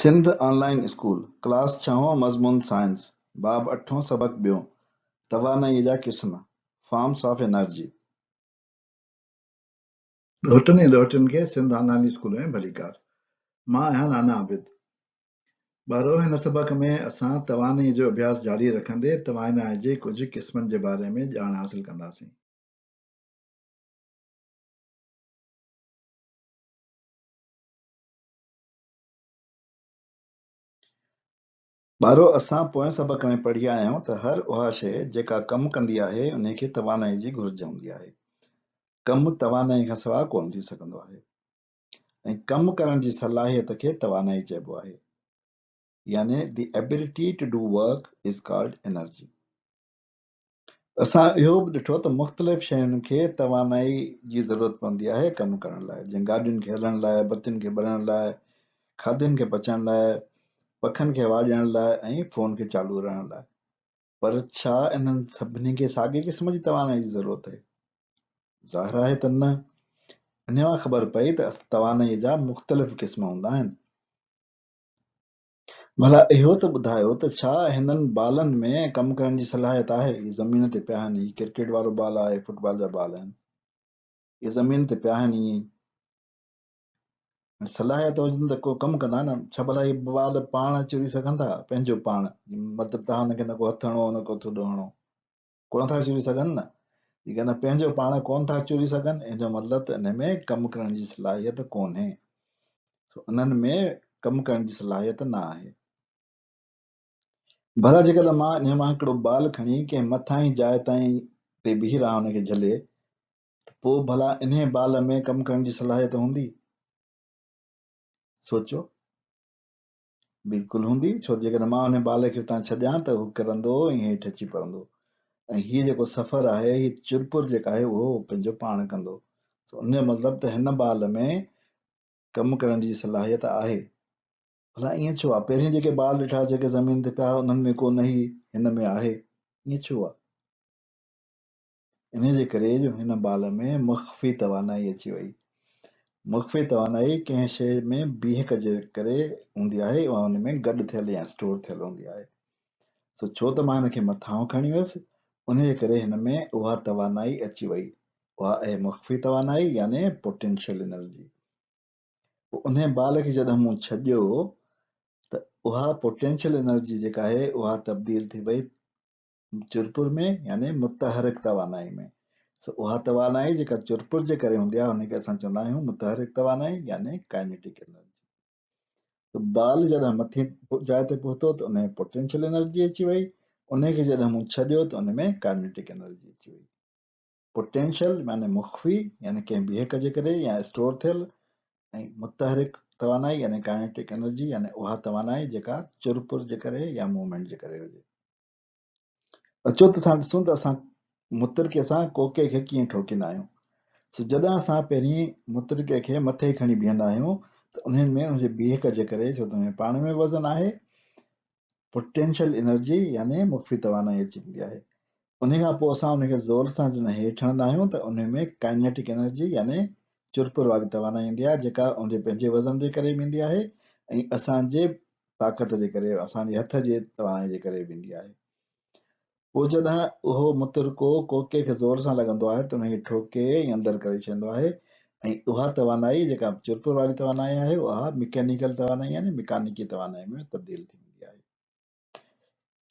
سنڌ آن line school, class ڇهون، مضمون science, باب اٺون، سبق ٻيون، توانائيء جا قسم، Forms of Energy. ڏوهٽن ۽ ڏوهٽين کي سنڌ آن لائين اسڪول ۾ ڀليڪار. مان آهيان نانا عابد. ٻارو هن سبق ۾ اسان توانائيء جو اڀياس جاري رکندي توانائيء جي ڪجهه قسمن جي باري ۾ ڄاڻ حاصل ڪنداسين. ٻارو اسان پوئين سبق ۾ پڙهي آيا آهيون ته هر اها شيء جيڪا ڪم ڪندي آهي انهي کي توانائي جي گهرج هوندي آهي. ڪم توانائي کان سواء ڪونه ٿي سگهندو آهي ۽ ڪم ڪرڻ جي صلاحيت کي توانائي چئبو آهي يعني The ability to do work is called energy. اسان اهو به ڏٺو ته مختلف شين کي توانائي جي ضرورت پوندي آهي ڪم ڪرڻ لاء جيئن گاڏين کي هلڻ لاء، بتين کي ٻرڻ لاء، کاڌين کي پچائڻ لاء، پکن کي هوا ڏيڻ لاء ۽ فون کي چالو رهڻ لاء. پر ڇا انهن سڀني کي ساڳي قسم جي توانائي جي ضرورت آهي؟ ظاهر آهي ته نه. انهيء مان خبر پئي ته توانائي جا مختلف قسم هوندا آهن. ڀلا اهو ته ٻڌايو ته ڇا هنن بالن ۾ ڪم ڪرڻ جي صلاحيت آهي؟ اهي زمين تي پيا آهن، هي ڪرڪيٽ وارو بال آهي، فٽبال جا بال آهن. اهي زمين تي پيا آهن ائين ئي. هاڻي صلاحيت هجن ته ڪو ڪم ڪندا نه. ڇا ڀلا اهي بال پاڻ چوري سگهن ٿا؟ پنهنجو پاڻ. مطلب توهان هن کي نه ڪو هٿ هڻو نه ڪو ٿڏو هڻو. ڪونه ٿا چوري سگهن نه. جيڪڏهن پنهنجو پاڻ ڪونه ٿا چوري سگهن ان جو مطلب ته انهن ۾ ڪم ڪرڻ جي صلاحيت ڪونهي. سو انهن ۾ ڪم ڪرڻ جي صلاحيت نه آهي. ڀلا جيڪڏهن مان انهي مان هڪڙو بال کڻي ڪنهن مٿاهين جاء تائين تي بيهي رهان ان کي جهلي ته پوء ڀلا انهي بال ۾ ڪم ڪرڻ جي صلاحيت هوندي؟ سوچيو. بلڪل هوندي، ڇو ته جيڪڏهن مان انهي بال کي اتان ڇڏيان ته هو ڪرندو ۽ هيٺ اچي پوندو ۽ هي جيڪو سفر آهي، هي چرپر جيڪا آهي اهو هو پنهنجو پاڻ ڪندو. سو ان جو مطلب ته هن بال ۾ ڪم ڪرڻ جي صلاحيت آهي. ڀلا ائين ڇو آهي؟ پهرين جيڪي بال ڏٺا جيڪي زمين تي پيا انهن ۾ ڪو نه هئي، هن ۾ آهي. ائين ڇو آهي؟ انهيء جي ڪري جو هن بال ۾ مخفي توانائي اچي وئي. مخفي توانائي ڪنهن شيء ۾ بيهڪ جي ڪري هوندي آهي، اها ان ۾ گڏ ٿيل يا اسٽور ٿيل هوندي آهي. سو ڇو ته مان هن کي مٿانهون کڻي ويس، انهيء جي ڪري هن ۾ اها توانائي اچي وئي. اها آهي مخفي توانائي يعني پوٽينشل انرجي. پوء انهيء بال کي جڏهن مون ڇڏيو ته اها پوٽينشل انرجي جيڪا آهي اها تبديل ٿي وئي چرپر ۾ يعني متحرڪ توانائي ۾. سو اها توانائي جيڪا چرپر جي ڪري هوندي آهي ان کي اسان چوندا آهيون متحرڪ توانائي يعني ڪائنيٽڪ انرجي. ته بال جڏهن مٿين جاء تي پهتو ته ان ۾ پوٽينشل انرجي اچي وئي، ان کي جڏهن مون ڇڏيو ته ان ۾ ڪائنيٽڪ انرجي اچي وئي. پوٽينشل يعني مخفي يعني ڪنهن بيهڪ جي ڪري يا اسٽور ٿيل ۽ متحرڪ توانائي يعني ڪائنيٽڪ انرجي يعني اها توانائي جيڪا چرپر جي ڪري يا موومينٽ جي ڪري هجي. اچو ته اسان ڏسون ته اسان مترڪي سان ڪوڪي کي ڪيئن ٺوڪيندا آهيون. سو جڏهن اسان پهرين مترڪي کي مٿي کڻي بيهندا آهيون ته انهن ۾ ان جي بيهڪ جي ڪري ڇو ته ان ۾ پاڻ ۾ وزن آهي پوٽينشل انرجي يعني مخفي توانائي اچي ويندي آهي. انهي کان پوء اسان ان کي زور سان جڏهن هيٺ هڻندا آهيون ته انهي ۾ ڪائنيٽڪ انرجي يعني چرپر واري توانائي ايندي آهي جيڪا ان جي پنهنجي وزن جي ڪري به ايندي آهي ۽ اسان جي طاقت جي ڪري اسان جي هٿ جي توانائي جي ڪري به ايندي آهي. پوء جڏهن اهو مترڪو ڪوڪي کي زور سان لڳندو آهي ته ان کي ٺوڪي ۽ اندر ڪري ڇڏيندو آهي ۽ اها توانائي جيڪا چرپر واري توانائي آهي اها مڪينيڪل توانائي يعني ميڪانيڪي توانائي ۾ تبديل ٿي ويندي آهي.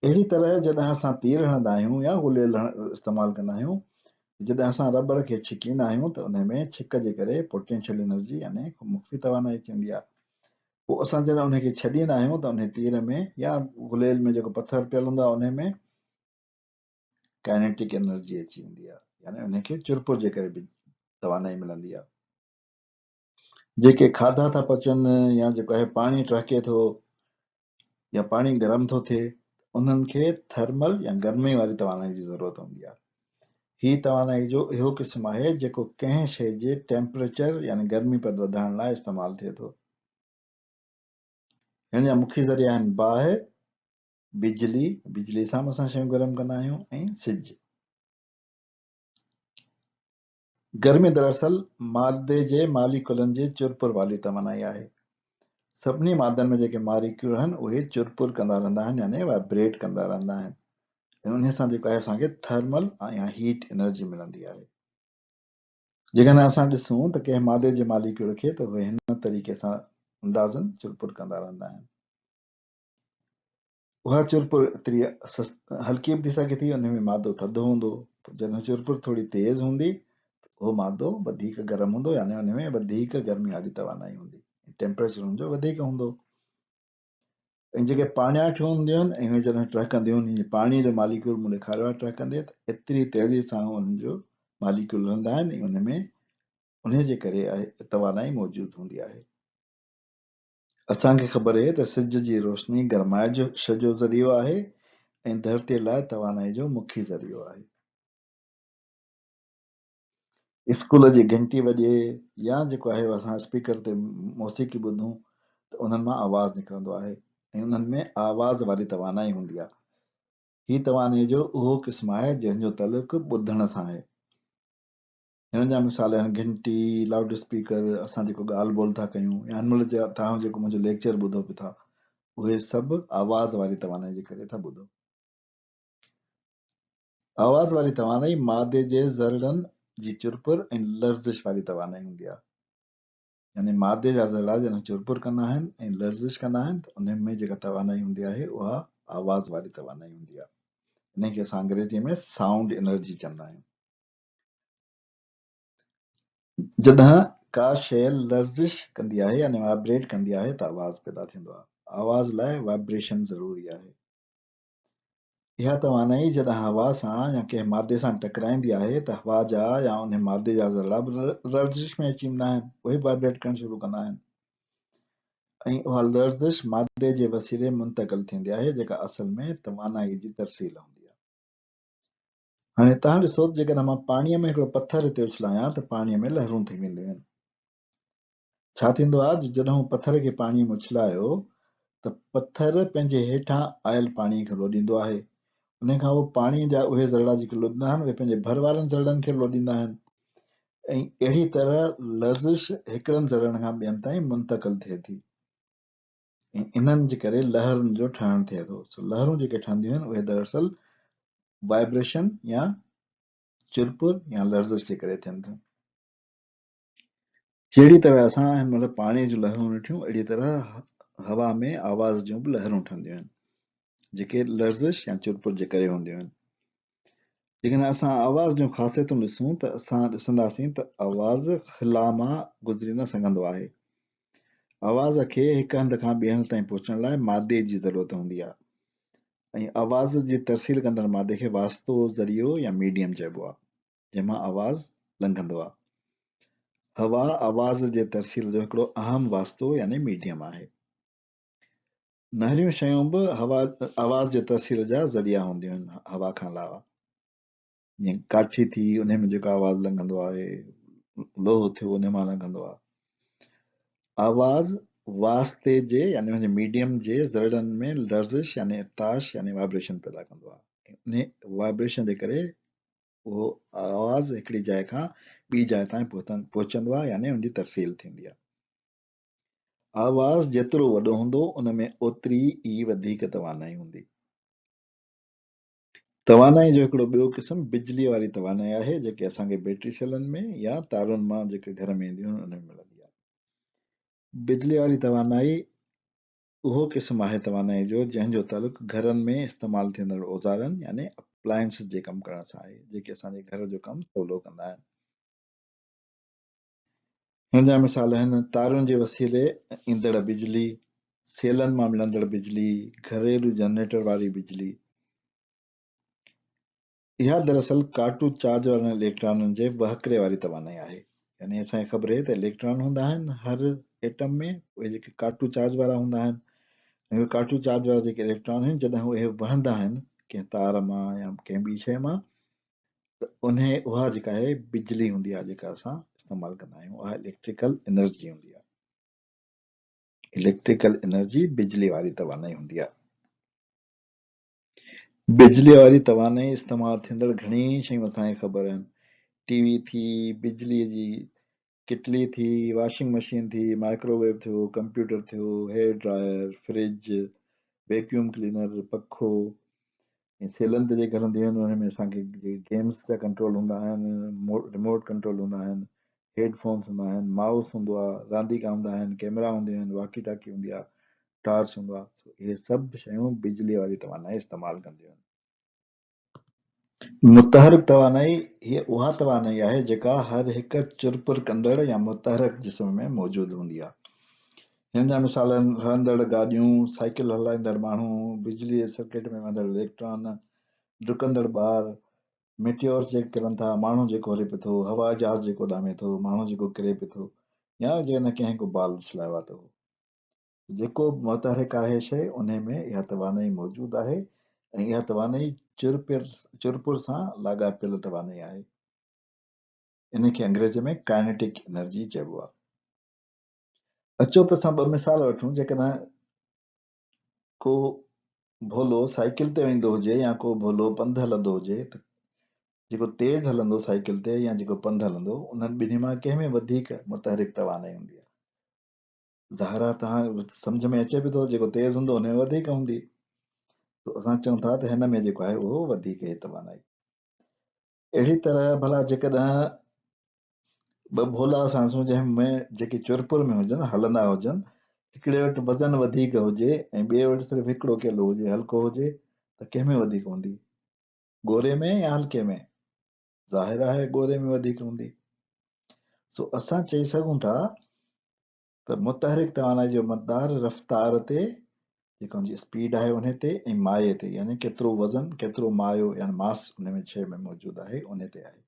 اهڙي طرح جڏهن اسان تير هڻندا آهيون يا غليل استعمال ڪندا آهيون جڏهن اسان رٻڙ کي ڇڪيندا آهيون ته ان ۾ ڇڪ جي ڪري پوٽينشل انرجي يعني مخفي توانائي اچي ويندي آهي پوء اسان جڏهن ان کي ڇڏيندا آهيون ته ان تير ۾ يا غليل ۾ جيڪو پٿر پيل هوندو آهي ان ۾ ڪائنيٽڪ انرجي اچي ويندي آهي يعني ان کي چرپر جي ڪري به توانائي ملندي آهي. جيڪي کاڌا ٿا پچن يا جيڪو آهي پاڻي ٽهڪي ٿو يا پاڻي گرم ٿو ٿئي انهن کي ٿرمل يا گرمي واري توانائي جي ضرورت هوندي آهي. هي توانائي جو اهو قسم آهي جيڪو ڪنهن شيء جي ٽيمپريچر يعني گرمي پد وڌائڻ لاء استعمال ٿئي ٿو. هن جا مکيه ذريعا آهن باهه، بجلي، بجلي سان به اسان شيون گرم ڪندا آهيون، ۽ سج. گرمي دراصل مادي جي ماليڪولن جي چرپر واري توانائي آهي. سڀني مادن ۾ جيڪي ماليڪيول آهن اهي چرپر ڪندا رهندا آهن يعني وائبريٽ ڪندا رهندا آهن ۽ انهي سان جيڪو آهي اسان کي ٿرمل يا هيٽ انرجي ملندي آهي. جيڪڏهن اسان ڏسون ته ڪنهن مادي جي ماليڪيول کي ته اهي هن طريقي سان اندازن چرپر ڪندا رهندا آهن. اها چرپر ايتري هلڪي به ٿي سگهي ٿي، ان ۾ مادو ٿڌو هوندو، جڏهن چرپر ٿوري تيز هوندي ته اهو مادو وڌيڪ گرم هوندو يعني ان ۾ وڌيڪ گرمي واري توانائي هوندي ۽ ٽيمپريچر ان جو وڌيڪ هوندو. ۽ جيڪي پاڻياٺيون هونديون آهن ۽ اهي جڏهن ٽهڪنديون آهن، جيئن پاڻي جو ماليڪيول مون ڏيکاريو آهي ٽهڪندي ته ايتري تيزي سان انهن جو ماليڪيول هلندا آهن ۽ ان ۾ انهي جي ڪري توانائي موجود هوندي آهي. اسان کي خبر اهي ته سج جي روشني گرمائش جو ذريعو آهي ۽ ڌرتيء لاء توانائي جو مکي ذريعو آهي. اسڪول جي گهنٽي وڄي يا جيڪو آهي اسان اسپيڪر تي موسيقي ٻڌون ته انهن مان آواز نڪرندو آهي ۽ انهن ۾ آواز واري توانائي هوندي آهي. هي توانائي جو اهو قسم آهي جنهن جو تعلق ٻڌڻ سان آهي. هن جا مثال آهن گهنٽي، لائوڊ اسپيڪر، اسان جيڪو ڳالهه ٻولهه ٿا ڪيون يا هن مهل توهان جيڪو منهنجو ليڪچر ٻڌو پيو ٿا اهي سڀ آواز واري توانائي جي ڪري ٿا ٻڌو. آواز واري توانائي مادي جي ذرڙن جي چرپر ۽ لرزش واري توانائي هوندي آهي. يعني مادي جا ذرڙا جڏهن چرپر ڪندا آهن ۽ لرزش ڪندا آهن ته انهن ۾ جيڪا توانائي هوندي آهي اها آواز واري توانائي هوندي آهي. انهي کي اسان انگريزي ۾ سائونڊ انرجي چوندا آهيون. جڏهن ڪا شيء لرزش ڪندي آهي يعني وائبريٽ ڪندي آهي ته آواز پيدا ٿيندو آهي. آواز لاء وائبريشن ضروري آهي. اها توانائي جڏهن هوا سان يا ڪنهن مادي سان ٽڪرائيندي آهي ته هوا جا يا انهي مادي جا ذرڙا به لرزش ۾ اچي ويندا آهن، اهي به وائبريٽ ڪرڻ شروع ڪندا آهن ۽ اها لرزش مادي جي وسيلي منتقل ٿيندي آهي جيڪا اصل ۾ توانائي جي ترسيل هوندي آهي. هاڻي توهان ڏسو ته جيڪڏهن مان پاڻيء ۾ هڪڙو پٿر هتي اڇلايان ته پاڻيء ۾ لهرون ٿي وينديون آهن. ڇا ٿيندو آهي جو جڏهن هو پٿر کي پاڻيء ۾ اڇلايو ته پٿر پنهنجي هيٺان آيل پاڻيء کي لوڏيندو آهي. انهيء کان پوء پاڻيء جا اهي ذرڙا جيڪي لوڏيندا آهن اهي پنهنجي ڀر وارن ذرڙن کي لوڏيندا آهن ۽ اهڙي طرح لرزش هڪڙن ذرڙن کان ٻين تائين منتقل ٿئي ٿي. ۽ انهن جي ڪري لهرن جو ٺهڻ ٿئي ٿو. سو لهرون جيڪي ٺهنديون آهن اهي دراصل وائبريشن يا چرپر يا لرزش جي ڪري ٿين ٿيون. جهڙي طرح اسان هن مهل پاڻي جون لهرون ڏٺيون اهڙي طرح هوا ۾ آواز جون به لهرون ٺهنديون آهن جيڪي لرزش يا چرپر جي ڪري هونديون آهن. جيڪڏهن اسان آواز جون خاصيتون ڏسون ته اسان ڏسنداسين ته آواز خلا مان گذري نه سگهندو آهي. آواز کي هڪ هنڌ کان ٻئي هنڌ تائين پهچڻ لاء مادي جي ضرورت هوندي آهي ۽ آواز جي ترسيل ڪندڙ مادي کي واسطو، ذريعو يا ميڊيم چئبو آهي، جنهن مان آواز لنگهندو آهي. هوا آواز جي ترسيل جو هڪڙو اهم واسطو يعني ميڊيم آهي. نهريون شيون به هوا آواز جي ترسيل جا ذريعا هونديون آهن هوا کان علاوه جيئن ڪاٺي ٿي انهي ۾ جيڪو آواز لنگهندو آهي لوهه ٿيو انهي مان لنگهندو آهي آواز واسطي جي يعني ان جي ميڊيم جي ذرڙن ۾ لرزش يعني ارتعاش يعني وائبريشن پيدا ڪندو آهي انهي وائبريشن جي ڪري اهو آواز هڪڙي جاء کان ٻي جاء تائين پهچندو آهي يعني ان جي ترسيل ٿيندي آهي. آواز جيترو وڏو هوندو ان ۾ اوتري ئي وڌيڪ توانائي هوندي. توانائي جو هڪڙو ٻيو قسم بجليء واري توانائي آهي جيڪي اسان کي بيٽري سيلن ۾ يا تارن مان جيڪي گهر ۾ اينديون آهن ان ۾ ملندي آهي. بجليء واري توانائي اهو قسم آهي توانائي جو جنهن جو تعلق گهرن ۾ استعمال ٿيندڙ اوزارن يعني اپلائنسز جي ڪم ڪرڻ سان آهي جيڪي اسان جي گهر جو ڪم سولو ڪندا آهن. هن جا مثال آهن، تارن جي وسيلي ايندڙ بجلي، سيلن مان ملندڙ بجلي، گهريلو جنريٽر واري بجلي. اها دراصل ڪاٽو چارج وارن اليڪٽرانن جي وهڪري واري توانائي آهي. يعني اسان کي خبر آهي ته اليڪٽران هوندا آهن هر ايٽم ۾ اهي جيڪي ڪاٽو چارج وارا هوندا آهن ۽ اهي ڪاٽو چارج وارا جيڪي اليڪٽران آهن جڏهن اهي وهندا آهن ڪنهن تار مان يا ڪنهن ٻي شيء مان ته انهي اها جيڪا آهي بجلي هوندي آهي جيڪا اسان استعمال ڪندا آهيون اها اليڪٽريڪل انرجي هوندي آهي. اليڪٽريڪل انرجي بجلي واري توانائي هوندي آهي. بجلي واري توانائي استعمال ٿيندڙ گهڻي شيون اسان کي خبر آهن. ٽي وي ٿي، بجلي جي ڪٽلي ٿي، واشنگ مشين ٿي، مائڪروويو ٿيو، ڪمپيوٽر ٿيو، hair dryer, fridge, vacuum cleaner, پکو ۽ سيلن تي جيڪي هلنديون آهن انهن ۾ اسان کي جيڪي گيمز جا ڪنٽرول هوندا آهن، ريموٽ ڪنٽرول هوندا آهن، هيڊ فونز هوندا آهن، مائوس هوندو آهي، رانديڪا هوندا آهن، ڪيمرا هونديون آهن، واڪي ٽاڪي هوندي آهي، ٽارچ هوندو آهي. سو اهي سڀ شيون بجلي واري توانائي استعمال ڪنديون آهن. متحرڪ توانائي، هيء اها توانائي آهي جيڪا هر هڪ چرپر ڪندڙ يا متحرڪ جسم ۾ موجود هوندي آهي. هن جا مثال آهن هلندڙ گاڏيون، سائيڪل هلائيندڙ ماڻهو، بجلي جي سرڪٽ ۾ وهندڙ اليڪٽران، ڊڪندڙ ٻار، ميٽيورس جيڪي ڪرن ٿا، ماڻهو جيڪو هلي پئي ٿو، هوائي جهاز جيڪو اڏامي ٿو، ماڻهو جيڪو ڪري پئي ٿو يا جيڪڏهن ڪنهن ڪو بال اڇلايو آهي ته اهو. جيڪو به متحرڪ آهي شيء انهي ۾ اها توانائي موجود آهي ۽ اها توانائي چرپر سان لاڳاپيل توانائي آهي. انهي کي انگريزي ۾ ڪائنيٽڪ انرجي چئبو آهي. اچو ته اسان ٻه مثال وٺون جيڪڏهن ڪو ڀولو سائيڪل تي ويندو هجي يا ڪو ڀولو پنڌ هلندو هجي ته جيڪو تيز هلندو سائيڪل تي يا جيڪو پنڌ هلندو انهن ٻنهي مان ڪنهن ۾ وڌيڪ متحرڪ توانائي هوندي آهي؟ ظاهر آهي توهان سمجهه ۾ اچي به ٿو جيڪو تيز هوندو ان ۾ وڌيڪ هوندي ته اسان چئون ٿا ته هن ۾ جيڪو آهي اهو وڌيڪ آهي توانائي. اهڙي طرح ڀلا جيڪڏهن ٻه ڀولا اسان ڏسون جنهن ۾ جيڪي چرپر ۾ هجن هلندا هجن هڪڙي وٽ وزن وڌيڪ هجي ۽ ٻئي وٽ صرف هڪڙو ڪيلو هجي هلڪو هجي ته ڪنهن ۾ وڌيڪ هوندي ڳوري ۾ يا هلڪي ۾ ظاهر آهي ڳوري ۾ وڌيڪ هوندي. سو اسان چئي سگهون ٿا ته متحرڪ توانائي جو مقدار رفتار تي جيڪا ان جي اسپيڊ آهي انهي تي ۽ مايي تي يعني ڪيترو وزن ڪيترو مايو يعني ماس ان ۾ شيء ۾ موجود آهي انهي تي آهي.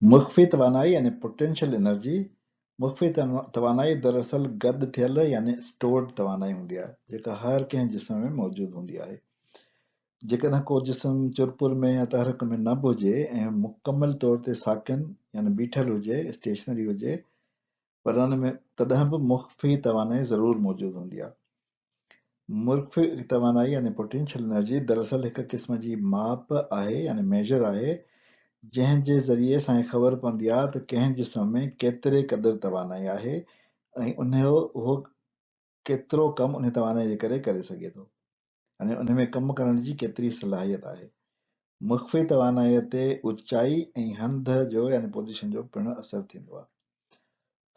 مخفي توانائي يعني پوٽينشل انرجي، مخفي توانائي دراصل گڏ ٿيل يعني اسٽورڊ توانائي هوندي آهي جيڪا هر ڪنهن جسم ۾ موجود هوندي آهي. جيڪڏهن ڪو جسم چرپر ۾ يا تحرڪ ۾ نه به هجي ۽ مڪمل طور تي ساڪن يعني بيٺل هجي، Stationary هجي، پر ان ۾ تڏهن به مخفي توانائي ضرور موجود هوندي آهي. مخفي توانائي يعني Potential Energy دراصل هڪ قسم جي ماپ آهي يعني Measure آهي، جنهن جي ذريعي اسان کي خبر پوندي آهي ته ڪنهن جسم ۾ ڪيتري قدر توانائي آهي ۽ اهو ڪيترو ڪم انهي توانائي جي ڪري ڪري سگهي ٿو يعني ان ۾ ڪم ڪرڻ جي ڪيتري صلاحيت آهي. مخفي توانائي تي اوچائي ۽ هنڌ جو يعني پوزيشن جو پڻ اثر ٿيندو آهي.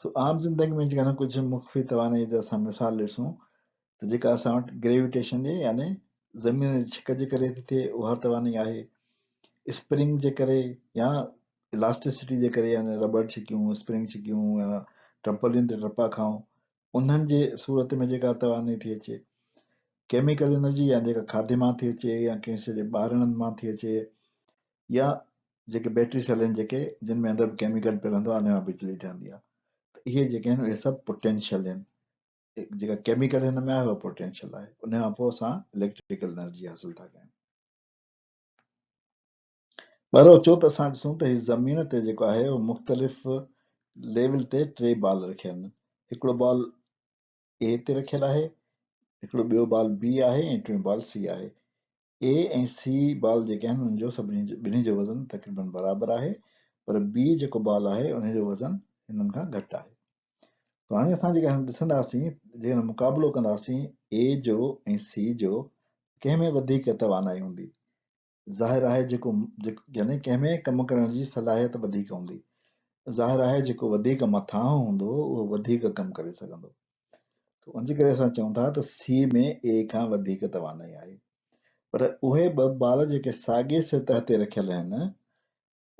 سو عام زندگي ۾ جيڪڏهن ڪجهه مخفي توانائي جو اسان مثال ڏسون ته جيڪا اسان وٽ گريويٽيشن جي يعني زمين جي ڇڪ جي ڪري ٿي ٿئي اها توانائي آهي، اسپرنگ جي ڪري يا الاسٽيسٽي جي ڪري يعني رٻڙ ڇڪيون، اسپرنگ ڇڪيون يا ٽرمپولين تي ٽپا کائون انهن جي صورت ۾ جيڪا توانائي ٿي اچي، ڪيميڪل انرجي يا جيڪا کاڌي مان ٿي اچي يا ڪنهن شيء جي ٻارڻن مان ٿي اچي يا جيڪي بيٽري سيل آهن جيڪي جن ۾ اندر به ڪيميڪل پيل هوندو آهي ان مان بجلي ٺهندي آهي ته اهي جيڪي آهن اهي سڀ پوٽينشل آهن جيڪا ڪيميڪل هن ۾ آهي اها پوٽينشل آهي ان کان پوء اسان اليڪٽريڪل انرجي حاصل ٿا ڪيون. ٻارو اچو ته اسان ڏسون ته هي زمين تي جيڪو آهي اهو مختلف ليول تي ٽي بال رکيل آهن. هڪڙو بال اي تي رکيل آهي، هڪڙو ٻيو بال بي آهي ۽ ٽيون بال سي آهي. اي ۽ سي بال جيڪي آهن انهن جو سڀني جو ٻنهي جو وزن تقريبن برابر آهي پر بي جيڪو بال آهي انهي جو وزن هنن کان گهٽ آهي. ته هاڻي اسان جيڪڏهن ڏسنداسين جيڪڏهن مقابلو ڪنداسين اي جو ۽ سي جو ڪنهن ۾ وڌيڪ توانائي هوندي؟ ظاهر آهي جيڪو يعني ڪنهن ۾ ڪم ڪرڻ جي صلاحيت وڌيڪ هوندي. ظاهر آهي جيڪو وڌيڪ مٿانهون هوندو اهو وڌيڪ ڪم ڪري سگهندو. ته ان جي ڪري اسان چئون ٿا ته سي ۾ اي کان وڌيڪ توانائي آهي. پر اهي ٻه بال جيڪي ساڳي سطح تي رکيل آهن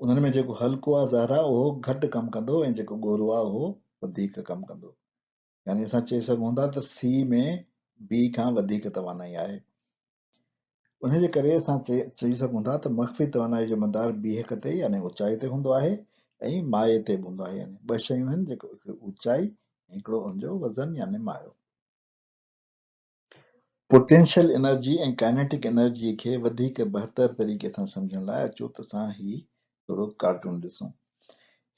انهن ۾ جيڪو هلڪو آهي ظاهر آهي اهو گهٽ ڪم ڪندو ۽ جيڪو ڳورو آهي اهو وڌيڪ ڪم ڪندو. يعني اسان چئي سگهون ٿا ته سي ۾ بي کان وڌيڪ توانائي آهي. انهي جي ڪري اسان چئي سگهون ٿا ته مخفي توانائي جو مدار بيهڪ تي يعني اوچائي تي هوندو آهي ۽ مايي تي به هوندو آهي يعني ٻه شيون آهن جيڪو هڪ اوچائي ۽ هڪڙو ان جو وزن يعني مايو. پوٽينشل انرجي ۽ ڪائنيٽڪ انرجي کي وڌيڪ بهتر طريقي سان سمجهڻ لاء اچو ته اسان هي ٿورو ڪارٽون ڏسون.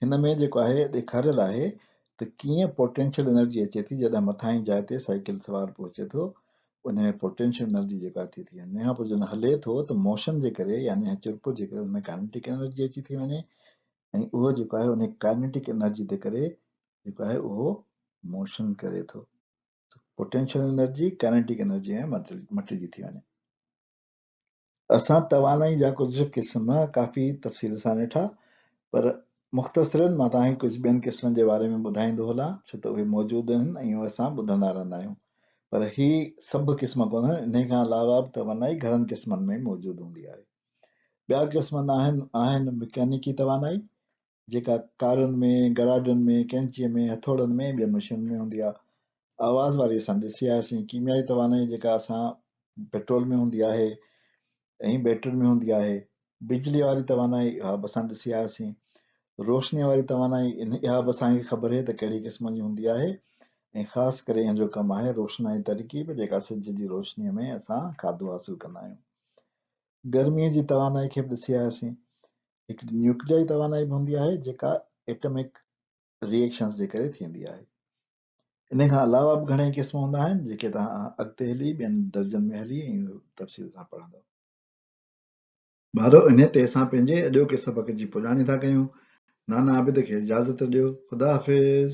هن ۾ جيڪو آهي ڏيکاريل آهي ته ڪيئن پوٽينشل انرجي اچي ٿي جڏهن مٿاهين جاء تي سائيڪل سوار پهچي ٿو ان ۾ پوٽينشل انرجي جيڪا ٿي ٿي ان کان پوء جڏهن هلي ٿو ته موشن جي ڪري يعني چرپر جي ڪري ان ۾ ڪائنيٽڪ انرجي اچي ٿي وڃي. ۽ اهو جيڪو آهي ان ڪائنيٽڪ انرجي تي ڪري جيڪو آهي اهو موشن ڪري ٿو. پوٽينشل انرجي ڪائنيٽڪ انرجي ۾ مٽجي ٿي وڃي. اسان توانائي جا ڪجهه قسم ڪافي تفصيل سان ڏٺا، پر مختصراً مان توهان کي ڪجهه ٻين قسمن جي باري ۾ ٻڌائيندو هلان، ڇو ته اهي موجود آهن ۽ اهي اسان ٻڌندا رهندا آهيون. پر هي سڀ قسم ڪونهن، انهي کان علاوه به توانائي گهڻن قسمن ۾ موجود هوندي آهي. ٻيا قسم آهن مڪينيڪي توانائي، جيڪا ڪارن ۾، گراڊن ۾، ڪئنچيء ۾، هٿوڙن ۾ ۽ ٻين مشينن ۾ هوندي آهي. آواز واري اسان ڏسي آياسين. ڪيميائي توانائي جيڪا اسان پيٽرول ۾ هوندي آهي ۽ بيٽرين ۾ هوندي آهي. بجليء واري توانائي اها به اسان ڏسي آياسين. روشنيء واري توانائي اها به اسان کي خبر آهي ته ڪهڙي قسم جي هوندي آهي ۽ خاص ڪري ان جو ڪم آهي روشنائي ترڪيب جيڪا سج جي روشنيء ۾ اسان کاڌو حاصل ڪندا آهيون. گرميء جي توانائي کي به ڏسي آياسين. هڪ نيوڪليائي توانائي به هوندي آهي جيڪا ايٽمڪ ري ايڪشنز جي ڪري ٿيندي آهي. ان کان علاوه به گهڻيئي قسم هوندا آهن جيڪي توهان اڳتي هلي ٻين درجن ۾ هلي ۽ تفصيل سان پڙهندؤ. ٻارو انهي تي اسان پنهنجي اڄوڪي سبق جي پڄاڻي ٿا ڪيون. نانا عابد کي اجازت ڏيو. خدا حافظ.